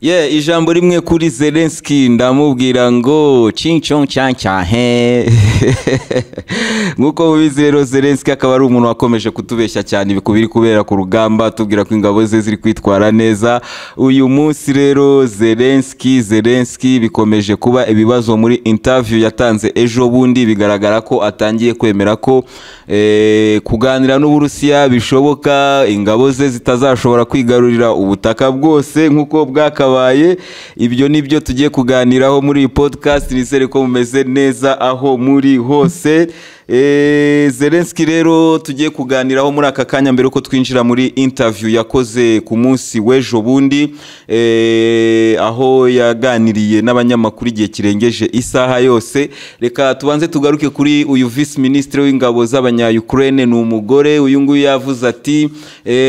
Ye, ijambo rimwe kuri Zelensky, ndamubwira ngo ching chong chang he. Nk'uko mubizi rero, Zelensky akaba ari umuntu wakomeje kutubeshya cyane ibikubiri kubera ku rugamba, tubwira ko ingabo ze ziri kwitwara neza. Uyu munsi rero Zelensky bikomeje kuba ibibazo. Muri interview yatanze ejo bundi, bigaragara ko atangiye kwemera ko kuganira n'Uburusiya bishoboka, ingabo ze zitazashobora kwigarurira ubutaka bwose nk'uko bwakabaye. Ibyo nibyo tugiye kuganiraho muri iyi podcast. Nizere ko mumeze neza aho muri hose. Zelensky rero tugiye kuganiraho muri aka kanya, mbere uko twinjira muri interview yakoze ku munsi w'ejo bundi, aho yaganiriye n'abanyamakuru igihe kirengeje isaha yose. Reka tubanze tugaruke kuri uyu vice ministre w'ingabo z'abanya Ukraine, ni umugore. Uyu nguyu yavuze ati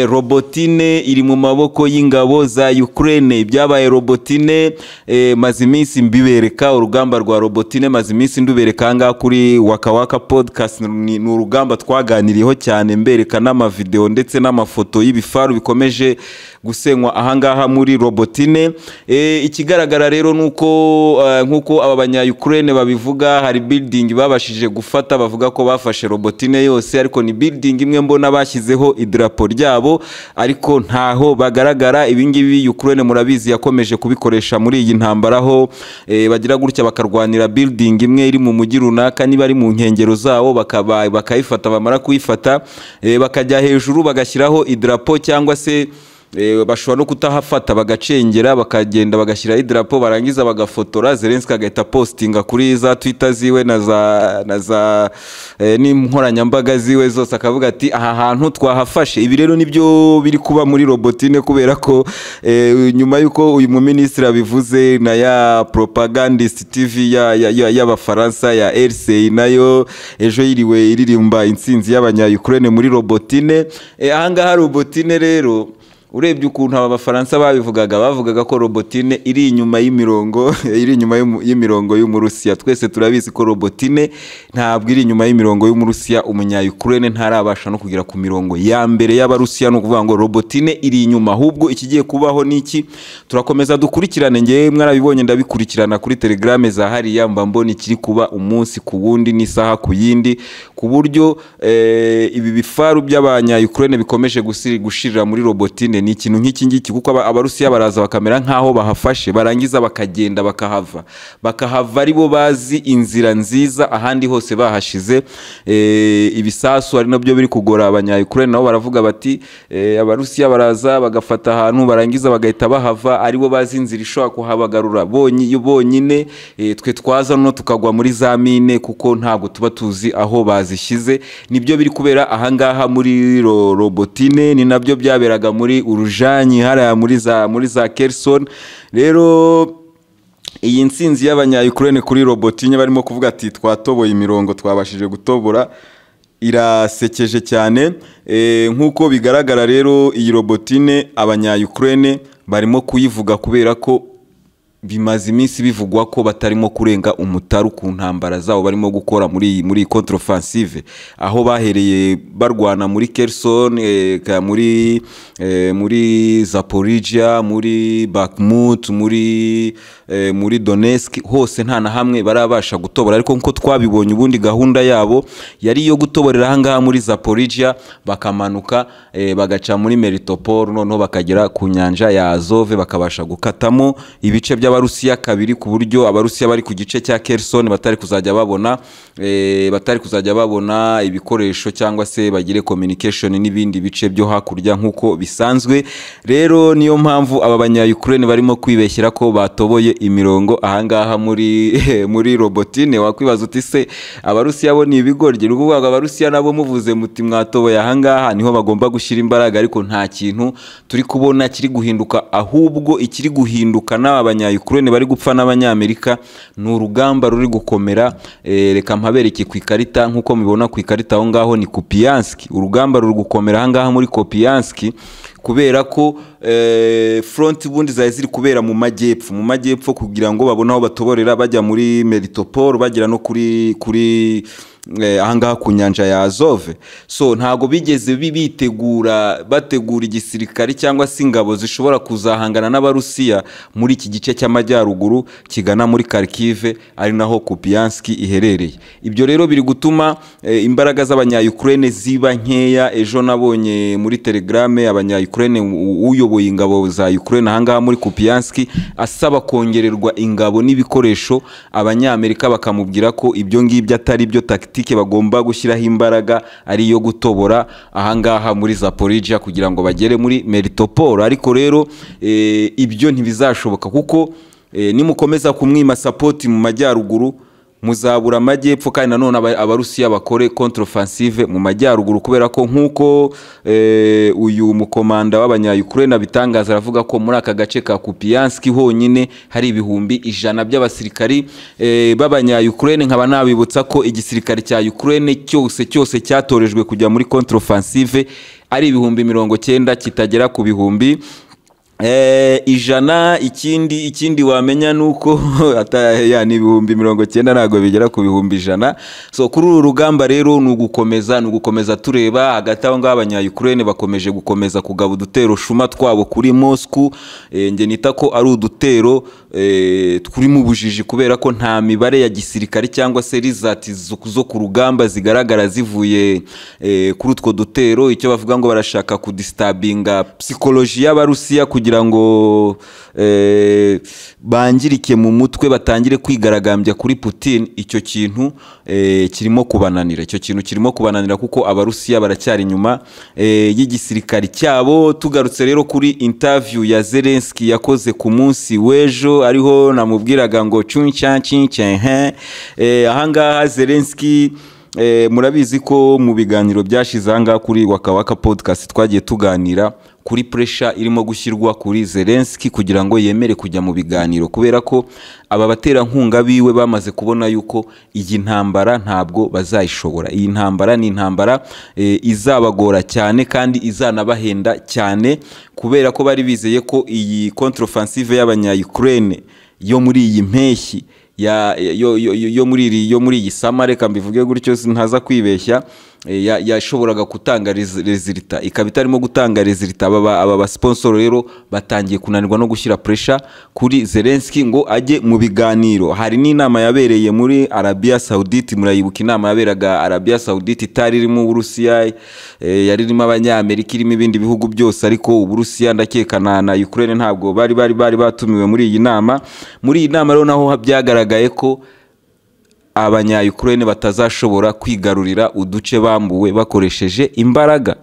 Robotine iri mu maboko y'ingabo za Ukraine. Ibyabaye Robotine, maze iminsi mbibereka urugamba rwa Robotine, maze iminsi ndubereka ahangaha kuri Waka Waka Podcast. Ni urugamba twaganiriyeho cyane, mbereka n'amavideo ndetse n'amafoto y'ibifaru bikomeje gusenywa ahangaha muri Robotine. Ikigaragara rero nuko nkuko aba banya Ukraine babivuga, hari building babashije gufata. Bavuga ko bafashe Robotine yose, ariko ni building imwe mbona bashyizeho idarapo ryabo, ariko ntaho bagaragara. Ibi ngibi Ukraine murabizi yakomeje kubikoresha muri iyi ntambara, aho bagira gutya bakarwanira building imwe iri mu mujyi runaka, niba ari mu nkengero zawo, bakaba bakayifata, bamara kuyifata bakajya hejuru bagashyiraho idarapo, cyangwa se bashobora no kutahafata bagacengera, bakagenda bagashyiraho idarapo, barangiza bagafotora, Zelensky agahita postinga kuri za Twitter ziwe na za n'inkoranyambaga ziwe zose, akavuga ati aha hantu twahafashe. Ibi rero nibyo biri kuba muri Robotine, kubera ko nyuma y'uko uyu muminisitiri abivuze, na ya propagandist TV y'Abafaransa ya RCI nayo ejo yiriwe iririmba intsinzi y'abanya-Ukraine muri Robotine. Ahangaha Robotine rero, urebye ukuntu aba Bafaransa babivugaga, bavugaga ko Robotine iri inyuma y'imirongo, iri inyuma y'imirongo y'Umurusiya. Twese turabizi ko Robotine ntabwo iri inyuma y'imirongo y'Umurusiya. Umunya-Ukraine ntarabasha no kugera ku mirongo ya mbere y'Abarusiya. Ni ukuvuga ngo Robotine iri inyuma. Ahubwo ikigiye kubaho ni iki? Turakomeza dukurikirane. Ngewe mwarabibonye, ndabikurikirana kuri Telegram za hariya, mba mbona ikiri kuba umunsi ku wundi n'isaha ku yindi, ku buryo ibi bifaru by'abanya-Ukraine bikomeje gushirira muri Robotine. Ni ikintu nk'iki ngiki, kuko Abarusiya baraza bakamera nk'aho bahafashe, barangiza bakagenda bakahava, ari bo bazi inzira nziza, ahandi hose bahashize ibisasu. Ari nabyo biri kugora abanya-Ukraine. Nabo baravuga bati Abarusiya baraza bagafata ahantu, barangiza bagahita bahava, ari bo bazi inzira ishobora kuhabagarura bonyine. Twe twaza no tukagwa muri za mine, kuko ntabwo tuba tuzi aho bazishyize. Nibyo biri kubera ahangaha muri Robotine, ni nabyo byaberaga muri Urujanyi hariya muri za Kherson. Rero iyi ntsinzi y'abanya-Ukraine kuri Robotine, barimo kuvuga ati twatoboye imirongo, twabashije gutobora, irasekeje cyane. Nk'uko bigaragara rero, iyi Robotine abanya-Ukraine barimo kuyivuga kubera ko bimaze iminsi bivugwa ko batarimo kurenga umutaru ku ntambara zabo barimo gukora muri iyi contre-offensive, aho bahereye barwana muri Kherson, muri Zaporizhia, muri Bakhmut, muri Donetsk hose, nta na hamwe barabasha gutobora. Ariko nkuko twabibonye, ubundi gahunda yabo yari iyo gutoborera ahangaha muri Zaporizhia, bakamanuka bagaca muri Melitopol, noneho bakagera ku nyanja ya Azov, bakabasha gukatamo ibice by'Abarusiya kabiri, ku buryo Abarusiya bari ku gice cya Kherson batari kuzajya babona ibikoresho cyangwa se bagire communication n'ibindi bice byo hakurya nk'uko bisanzwe. Rero niyo mpamvu aba banya Ukraine barimo kwibeshyira ko batoboye imirongo ahangaha muri Robotine. Wakwibaza uti se Abarusiya bo ni ibigoryi? Ni ukuvuga ngo Abarusiya nabo muvuze muti mwatoboye ahangaha, niho bagomba gushyira imbaraga, ariko nta kintu turi kubona kiri guhinduka. Ahubwo ikiri guhinduka n'aba banya Ukraine bari gupfa n'Abanyamerika, ni urugamba ruri gukomera. Reka mpabereke ku ikarita. Nk'uko mubibona ku ikarita aho ngaho ni Kupiansk. Urugamba ruri gukomera ahangaha muri Kupiansk, Kubera ko front ubundi zari ziri kubera mu majyepfo kugira ngo babone aho batoborera bajya muri Melitopol, bagera no kuri ahangaha ku nyanja ya Azov. So ntago bigeze bitegura, bategura igisirikare cyangwa se ingabo zishobora kuzahangana n'Abarusiya muri iki gice cy'amajyaruguru kigana muri Kharkiv, ari naho Kupiansk iherereye. Ibyo rero biri gutuma imbaraga z'abanya-Ukraine ziba nkeya. Ejo nabonye muri Telegram abanya-Ukraine, uyoboye ingabo za Ukraine ahangaha muri Kupiansk, asaba kongererwa ingabo n'ibikoresho. Abanyamerika bakamubwira ko ibyo ngibyo atari byo tactique, bagomba gushyiraho imbaraga ari iyo gutobora ahangaha muri Zaporizhia kugira ngo bagere muri Melitopol. Ariko rero ibyo ntibizashoboka, kuko nimukomeza kumwima support mu majyaruguru, muzabura amajyepfo, kandi nanone Abarusiya bakore contre-offensive mu majyaruguru, kubera ko nk'uko uyu mukomanda w'abanya-Ukraine abitangaza, aravuga ko muri aka gace ka Kupiansk honyine hari 100,000 by'abasirikari b'abanya-Ukraine. Nkaba nabibutsa ko igisirikare cya Ukraine cyose cyose cyatorejwe kujya muri contre-offensive ari 90,000, kitagera ku 100,000. Ikindi wamenya ni uko ya ni 90,000, ntabwo bigera ku 100,000. So kuri uru rugamba rero ni ugukomeza tureba. Hagati aho ngaho abanya-Ukraine bakomeje gukomeza kugaba udutero shuma twabo kuri Moscow. Nge nita ko ari udutero turi mu bujiji, kubera ko nta mibare ya gisirikare cyangwa se results zo ku rugamba zigaragara zivuye kuri utwo dutero. Icyo bavuga ngo barashaka kudisturbinga psychologie y'Abarusiya kugira ngo bangirike mu mutwe, batangire kwigaragambya kuri Putin. Icyo kintu kirimo kubananira, icyo kintu kirimo kubananira, kuko Abarusiya baracyari inyuma y'igisirikari cyabo. Tugarutse rero kuri interview ya Zelensky yakoze ku munsi w'ejo, ariho namubwiraga ngo cunca cince. Ahangaha Zelensky, murabizi ko mu biganiro byashize ahangaha kuri Waka Waka Podcast twagiye tuganira kuri pressure irimo gushyirwa kuri Zelensky kugira ngo yemere kujya mu biganiro, kubera ko aba baterankunga biwe bamaze kubona yuko iyi ntambara ntabwo bazayishobora. Iyi ntambara ni intambara izabagora cyane kandi izanabahenda cyane, kubera ko bari bizeye ko iyi contre-offensive y'abanya-Ukraine yo muri iyi mpeshyi ya yo, yo, yo, yo muri iri yo muri iyi summer, reka mbivuge gutyo ntaza kwibeshya, yashoboraga gutanga résultat, ikaba itarimo gutanga résultat. Aba ba sponsor rero batangiye kunanirwa no gushyira pressure kuri Zelensky ngo ajye mu biganiro. Hari n'inama yabereye muri Arabia Saudite. Murayibuka inama yaberaga Arabia Saudite, itari irimo Uburusiya, yari irimo Abanyamerika, irimo ibindi bihugu byose, ariko Uburusiya ndakeka na Ukraine ntabwo bari batumiwe muri iyi nama. Muri iyi nama rero naho byagaragaye ko abanya-Ukraine batazashobora kwigarurira uduce bambuwe bakoresheje imbaraga,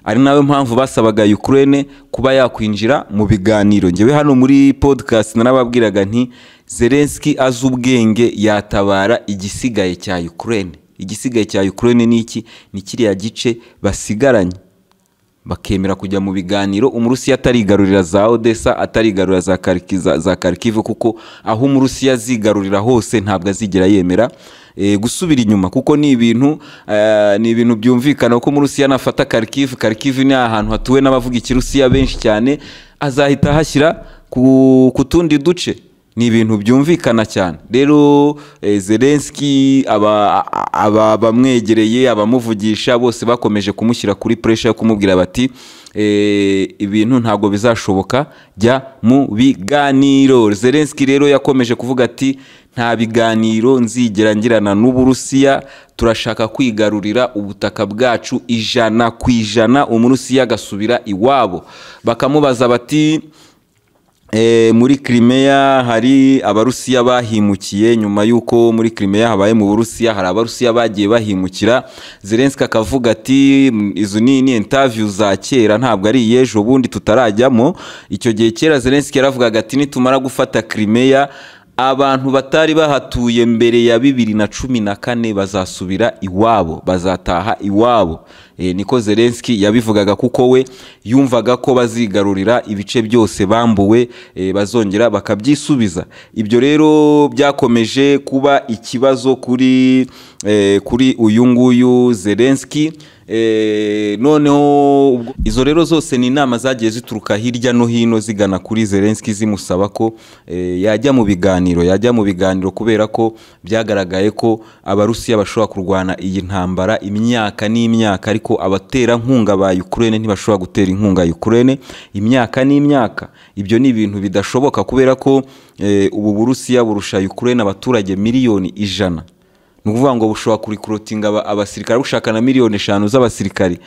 ari nayo mpamvu basabaga Ukraine kuba yakwinjira mu biganiro. Ngewe hano muri podcast narababwiraga nti Zelensky azi ubwenge, yatabara igisigaye cya Ukraine. Igisigaye cya Ukraine ni iki? Ni kiriya gice basigaranye, bakemera kujya mu biganiro Umurusiya atarigarurira za Odessa, atarigarurira za Kharkiv, kuko aho Umurusiya azigarurira hose ntabwo azigera yemera gusubira inyuma, kuko ni ibintu byumvikana ko Umurusiya nafata Kharkiv, Kharkiv ni ahantu hatuwe n'abavuga Ikirusiya benshi cyane, azahita ahashyira ku tundi duce. Ni ibintu byumvikana cyane. Rero Zelensky, aba bamwegereye, abamuvugisha bose bakomeje kumushyira kuri pressure yo kumubwira bati ibintu ntabwo bizashoboka, jya mu biganiro. Zelensky rero yakomeje kuvuga ati nta biganiro nzigera ngirana n'Uburusiya, turashaka kwigarurira ubutaka bwacu 100%, Umurusiya agasubira iwabo. Bakamubaza bati muri Crimea hari Abarusiya bahimukiye nyuma y'uko muri Crimea habaye mu Burusiya, hari Abarusiya bagiye bahimukira. Zelensky akavuga ati izo ni interview za kera, ntabwo ari iyejo bundi tutarajyamo. Icyo gihe kera Zelensky yaravugaga ati nitumara gufata Crimea, abantu batari bahatuye mbere ya 2014 bazasubira iwabo, bazataha iwabo. Niko Zelensky yabivugaga, kuko we yumvaga ko bazigarurira ibice byose bambuwe, bazongera bakabyisubiza. Ibyo rero byakomeje kuba ikibazo kuri uyu nguyu Zelensky. Noneho izo rero zose ni inama zagiye zituruka hirya no hino zigana kuri Zelensky, zimusaba ko yajya mu biganiro, yajya mu biganiro, kubera ko byagaragaye ko Abarusiya bashobora kurwana iyi ntambara imyaka n'imyaka, ariko abaterankunga ba Ukraine ntibashobora gutera inkunga Ukraine imyaka n'imyaka. Ibyo ni ibintu bidashoboka, kubera ko ubu Burusiya burusha Ukraine abaturage 100 miliyoni. Ni ukuvuga ngo bushobora kurecruitinga abasirikare bushaka na 5 miliyoni z'abasirikari,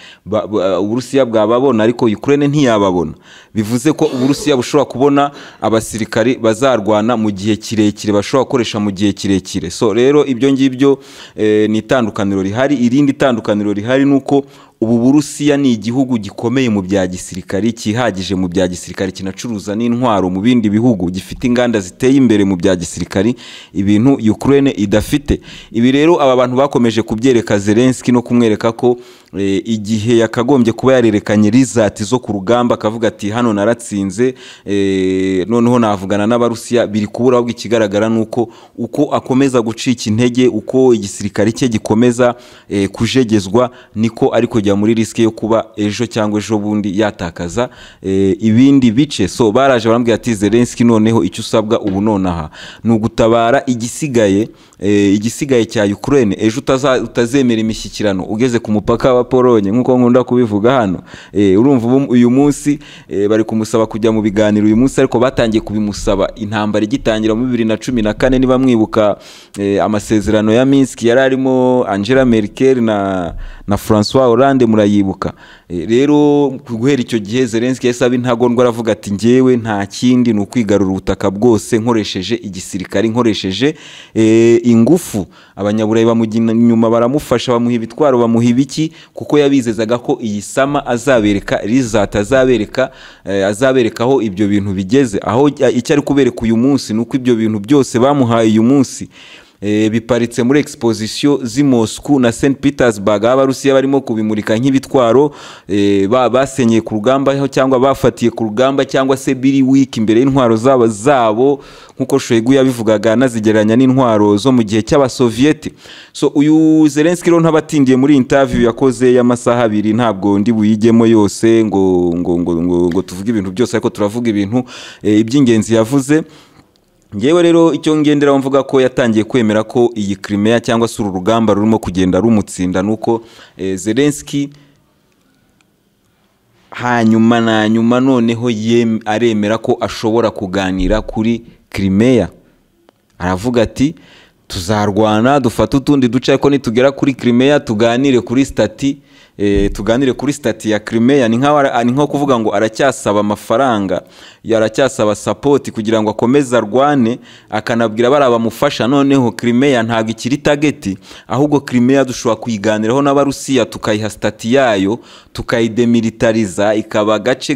Uburusiya bwababona, ariko Ukraine ntiyababona. Bivuze ko Uburusiya bushobora kubona abasirikari bazarwana mu gihe kirekire, bashobora gukoresha mu gihe kirekire. So rero ibyo ngibyo ni itandukaniro rihari. Irindi tandukaniro rihari ni uko ubu Burusiya ni igihugu gikomeye mu bya gisirikari, cyihagije mu bya gisirikari, kinacuruza n'intwaro mu bindi bihugu, gifite inganda ziteye imbere mu bya gisirikari, ibintu Ukraine idafite. Ibi rero aba bantu bakomeje kubyereka Zelensky no kumwereka ko igihe yakagombye kuba yarerekanye results zo ku rugamba, akavuga ati: "Hano naratsinze, noneho navugana n'Abarusiya," biri kubura. Ahubwo ikigaragara ni uko uko akomeza gucika intege, uko igisirikare cye gikomeza kujegezwa, niko ari kujya muri risk yo kuba ejo cyangwa ejo bundi yatakaza ibindi bice. So baraje barambwira ati: "Zelensky, noneho icyo usabwa ubu nonaha ni ugutabara igisigaye cya Ukraine. Ejo utazemera imishyikirano ugeze ku mupaka wa Polonye," nk'uko nkunda kubivuga hano. Urumva ubu uyu munsi bari kumusaba kujya mu biganiro uyu munsi, ariko batangiye kubimusaba intambara igitangira mu 2014. Niba mwibuka amasezerano ya Minsk yari arimo Angela Merkel na François Hollande, murayibuka. Rero guhera icyo gihe Zelensky yahise aba intagondwa, aravuga ati: "Njyewe nta kindi, ni ukwigarura ubutaka bwose nkoresheje igisirikari, nkoresheje ingufu." Abanyaburayi bamujya inyuma, baramufasha, bamuha ibitwaro, bamuha ibiki, kuko yabizezaga ko iyi summer azabereka result, azabereka aho ibyo bintu bigeze. Aho icyo ari kubereka uyu munsi ni uko ibyo bintu byose bamuhaye uyu munsi biparitse muri exposition z'i Moscou na St Petersburg, aho Abarusiya barimo kubimurika nk'ibitwaro basenyeye ku rugamba cyangwa bafatiye ku rugamba, cyangwa se biri weak imbere y'intwaro zabo, nk'uko Shoigu yabivugaga anazigereranya n'intwaro zo mu gihe cy'Abasoviyete. So uyu Zelensky rero ntabatindiye muri interview yakoze y'amasaha 2, ntabwo ndi buyigemo yose ngo tuvuge ibintu byose, ariko turavuga ibintu iby'ingenzi yavuze. Ngewe rero icyo ngenderaho mvuga ko yatangiye kwemera ko iyi Crimea cyangwa se uru rugamba rurimo kugenda rumutsinda, nuko Zelensky hanyuma na nyuma noneho aremera ko ashobora kuganira kuri Crimea. Aravuga ati: "Tuzarwana dufate utundi duce, ariko nitugera kuri Crimea tuganire kuri statut, tuganire kuri statut ya Crimea." Ni nko kuvuga ngo aracyasaba amafaranga, aracyasaba support kugira ngo akomeze arwane, akanabwira bariya bamufasha: "Noneho Crimea ntabwo ikiri target, ahubwo Crimea dushobora kuyiganiraho n'Abarusiya, tukayiha statut yayo, tukayidemilitariza, ikaba agace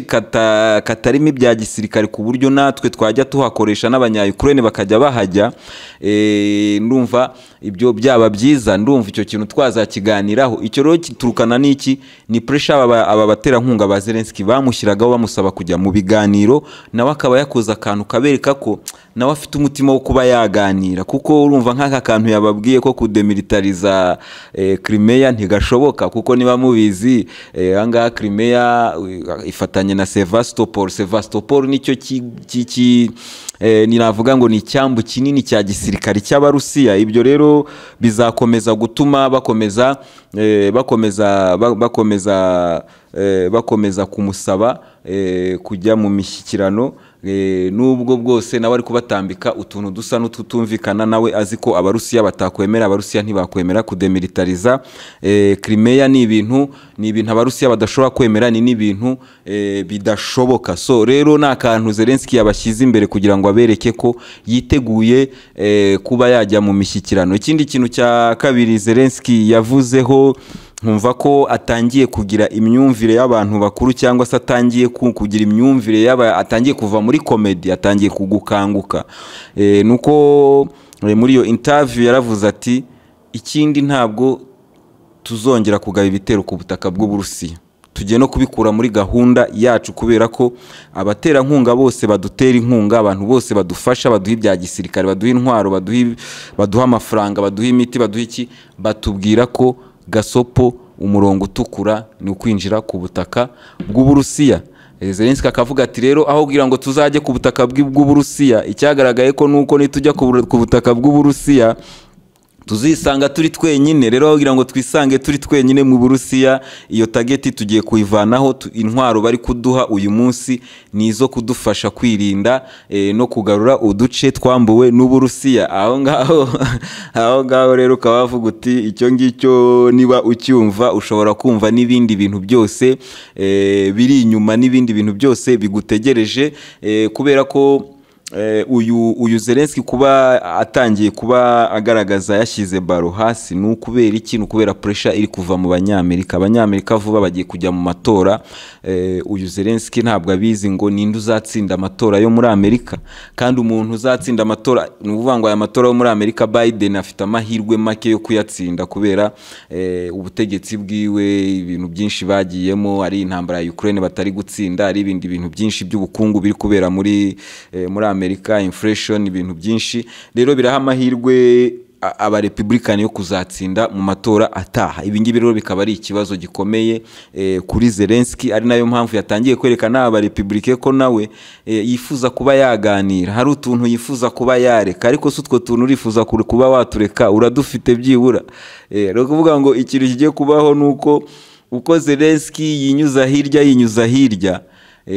katarimo ibya gisirikare, ku buryo natwe twajya tuhakoresha n'Abanya-Ukraine bakajya bahajya. Ndumva ibyo byaba byiza, ndumva icyo kintu twazakiganiraho." Icyo rero giturukana n'iki? Ni pressure aba baterankunga ba Zelensky bamushyiragaho bamusaba kujya mu biganiro, nawe akaba yakoze akantu kabereka ko nawe afite umutima wo kuba yaganira, kuko urumva nk'aka kantu yababwiye ko kudemilitariza Crimea ntigashoboka, kuko niba mubizi, ahangaha Crimea ifatanye na Sevastopol. Sevastopol nicyo ni navuga ngo ni icyambu kinini cya gisirikare cy'Abarusiya. Ibyo rero bizakomeza gutuma bakomeza kumusaba kujya mu mishyikirano, nubwo bwose nawe ari kubatambika utuntu dusa n'ututumvikana, nawe azi ko Abarusiya batakwemera. Abarusiya ntibakwemera kudemilitariza Crimea. Ni ibintu Abarusiya badashobora kwemera, ni n'ibintu bidashoboka. So rero ni akantu Zelensky yabashyize imbere kugira ngo abereke ko yiteguye kuba yajya mu mishyikirano. Ikindi kintu cya kabiri Zelensky yavuzeho, nkumva ko atangiye kugira imyumvire y'abantu bakuru, cyangwa se atangiye kugira imyumvire y'aba, atangiye kuva muri comedy, atangiye kugukanguka, nuko muri iyo interview yaravuze ati: "Ikindi, ntabwo tuzongera kugaba ibitero ku butaka bw'Uburusiya, tugiye no kubikura muri gahunda yacu, kubera ko abaterankunga bose badutera inkunga, abantu bose badufasha, baduha ibya gisirikare, baduha intwaro, baduha amafaranga, baduha imiti, baduha iki, batubwira ko gasopo Umurongo utukura ni ukwinjira ku butaka bw'Uburusiya. Zelensky akavuga ati rero aho kugira ngo tuzajye ku butaka bw'Uburusiya, icyagaragaye ko nuko nitujya ku butaka bw'Uburusiya tuzisanga turi twenyine. Rero kugira ngo twisange turi twenyine mu Burusiya, iyo target tugiye kuyivanaho. Intwaro bari kuduha uyu munsi ni izo kudufasha kwirinda no kugarura uduce twambuwe n'Uburusiya. Aho ngaho rero ukaba wavuga uti icyo ngicyo niba ucyumva, ushobora kumva n'ibindi bintu byose biri inyuma, n'ibindi bintu byose bigutegereje, kubera ko uyu Zelensky kuba atangiye kuba agaragaza yashyize baro hasi ni ukubera iki? Ni ukubera pressure iri kuva mu Banyamerika. Abanyamerika vuba bagiye kujya mu matora. Uyu Zelensky ntabwo abizi ngo ninde uzatsinda amatora yo muri Amerika. Kandi umuntu uzatsinda amatora, ni ukuvuga ngo aya matora yo muri Amerika, Biden afite amahirwe make yo kuyatsinda kubera ubutegetsi bwiwe, ibintu byinshi bagiyemo, ari intambara ya Ukraine batari gutsinda, ari ibindi bintu byinshi by'ubukungu biri kubera muri Amerika, inflation, ibintu byinshi. Rero biraha amahirwe abarepublikani yo kuzatsinda mu matora ataha. Ibi ngibi rero bikaba ari ikibazo gikomeye kuri Zelensky, ari nayo mpamvu yatangiye kwerekana abarepublike ko nawe yifuza kuba yaganira, hari utuntu yifuza kuba yareka. Ariko si utwo tuntu urifuza kuba watureka uradufite byibura. Ni ukuvuga ngo ikintu kigiye kubaho ni uko uko Zelensky yinyuza hirya,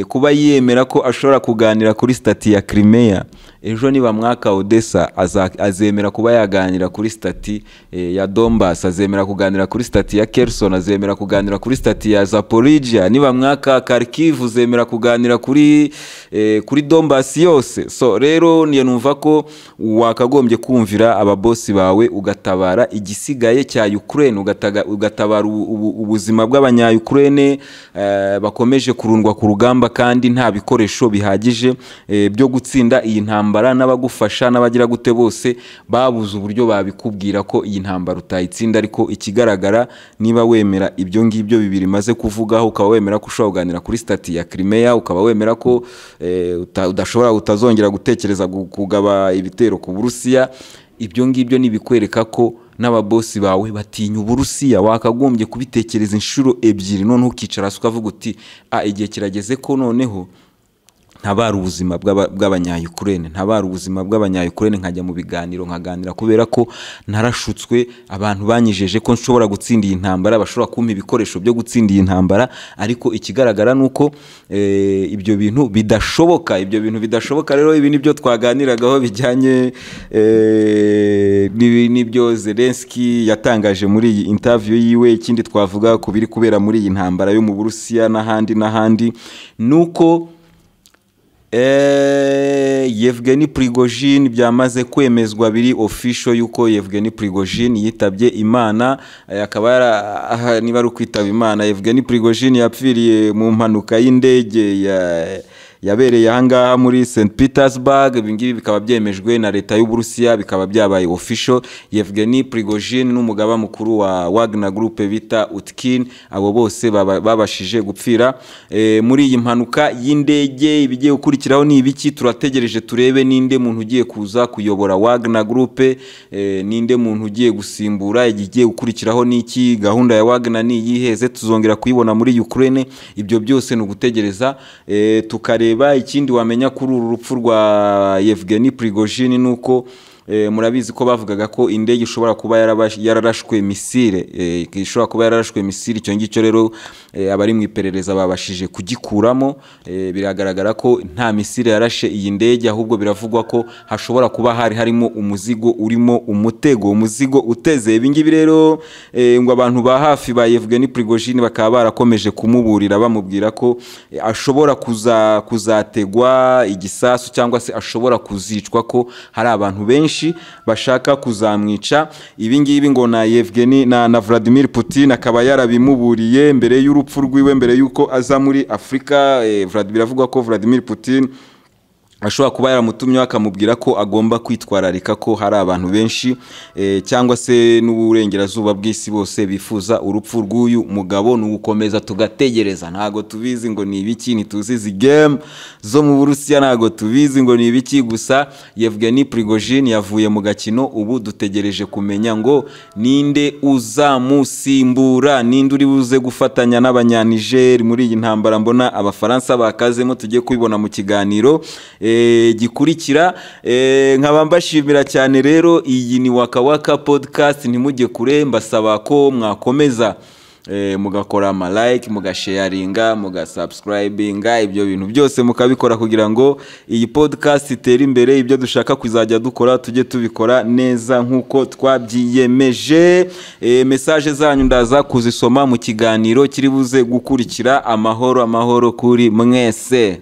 kuba yemera ko ashobora kuganira kuri statut ya Crimea, ejo niba mwaka Odessa azemera kuba yaganira kuri statut ya Donbass, azemera kuganira kuri statut ya Kherson, azemera kuganira kuri statut ya Zaporizhia. Niba mwaka Kharkiv, uzemera kuganira kuri Donbass yose. So rero niyo numva ko wakagombye kumvira ababosi bawe, ugatabara igisigaye cya Ukraine, ugatabara ubuzima bw'abanya Ukraine bakomeje kurundwa ku rugamba kandi nta bikoresho bihagije byo gutsinda iyi ntambara, n'abagufasha n'abagira gute bose babuze uburyo babikubwira ko iyi ntambara utayitsinda. Ariko ikigaragara, niba wemera ibyo ngibyo bibiri maze kuvugaho, ukaba wemera ko ushobora kuganira kuri statut ya Crimea, ukaba wemera ko udashobora, utazongera gutekereza kugaba ibitero ku Burusiya, ibyo ngibyo ni ibikwereka ko n'ababosi bawe batinya Uburusiya. Wakagombye kubitekereza inshuro ebyiri, noneho ukicara hasi ukavuga uti ah, igihe kirageze ko noneho ntabara ubuzima bw'abanya-Ukraine, ntabara ubuzima bw'abanya-Ukraine, nkajya mu biganiro nkaganira, kubera ko narashutswe. Abantu banyijeje ko nshobora gutsinda iyi ntambara, bashobora kumpa ibikoresho byo gutsinda iyi ntambara, ariko ikigaragara ni uko ibyo bintu bidashoboka, ibyo bintu bidashoboka. Rero ibi nibyo twaganiragaho bijyanye n'ibyo Zelensky yatangaje muri iyi interview yiwe. Ikindi twavuga ku biri kubera muri iyi ntambara yo mu Burusiya n'ahandi n'ahandi ni uko Yevgeny Prigozhin byamaze kwemezwa, biri official, yuko Yevgeny Prigozhin yitabye Imana. Akaba yara aha, niba ari ukwitaba Imana, Yevgeny Prigozhin yapfiriye mu mpanuka y'indege yabereye ahangaha muri St Petersburg. Ibi ngibi bikaba byemejwe na leta y'Uburusiya, bikaba byabaye official. Yevgeny Prigozhin n'umugaba mukuru wa Wagner Group bita Utkin, abo bose babashije gupfira muri iyi mpanuka y'indege. Ibigiye gukurikiraho ni ibiki? Turategereje turebe ninde muntu ugiye kuza kuyobora Wagner Group, ninde muntu ugiye gusimbura. Igiye gukurikiraho ni iki? Gahunda ya Wagner ni iyihe? Tuzongera kuyibona muri Ukraine? Ibyo byose ni ugutegereza tukareba. Ikindi wamenya kuri uru rupfu rwa Yevgeny Prigozhin ni uko murabizi ko bavugaga ko indege ishobora kuba yararashwe missile, ishobora kuba yararashwe missile. Icyo ngicyo rero abari mu iperereza babashije kugikuramo. Biragaragara ko nta missile yarashe iyi ndege, ahubwo biravugwa ko hashobora kuba hari harimo umuzigo urimo umutego, umuzigo uteze. Ibi ngibi rero ngo abantu ba hafi ba Yevgeny Prigozhin bakaba barakomeje kumuburira, bamubwira ko ashobora kuzategwa igisasu cyangwa se ashobora kuzicwa, ko hari abantu benshi bashaka kuzamwica. Ibi ngibi ngo na Yevgeny na Vladimir Putin akaba yarabimuburiye mbere y'urupfu rwiwe, mbere y'uko aza muri Afurika. Biravugwa ko Vladimir Putin ashobora kuba yaramutumyeho akamubwira ko agomba kwitwararika ko hari abantu benshi cyangwa se n'uburengerazuba bw'isi bose bifuza urupfu rw'uyu mugabo. Ni ugukomeza tugategereza, ntabwo tubizi ngo ni ibiki, ntituzi izi game zo mu Burusiya, ntabwo tubizi ngo ni ibiki. Gusa Yevgeny Prigozhin yavuye mu gakino, ubu dutegereje kumenya ngo ninde uzamusimbura, ninde uri buze gufatanya n'Abanyaniger muri iyi ntambara. Mbona Abafaransa bakazemo, tugiye kubibona mu kiganiro gikurikira. Nkaba mbashimira cyane rero. Iyi ni Waka Waka Podcast, ntimujye kure. Mbasaba ko mwakomeza mugakora ama like, mugasharinga, mugasubscribinga, ibyo bintu byose mukabikora kugira ngo iyi podcast itere imbere. Ibyo dushaka kuzajya dukora tujye tubikora neza nk'uko twabyiyemeje. Message zanyu ndaza kuzisoma mu kiganiro kiri buze gukurikira. Amahoro, amahoro kuri mwese.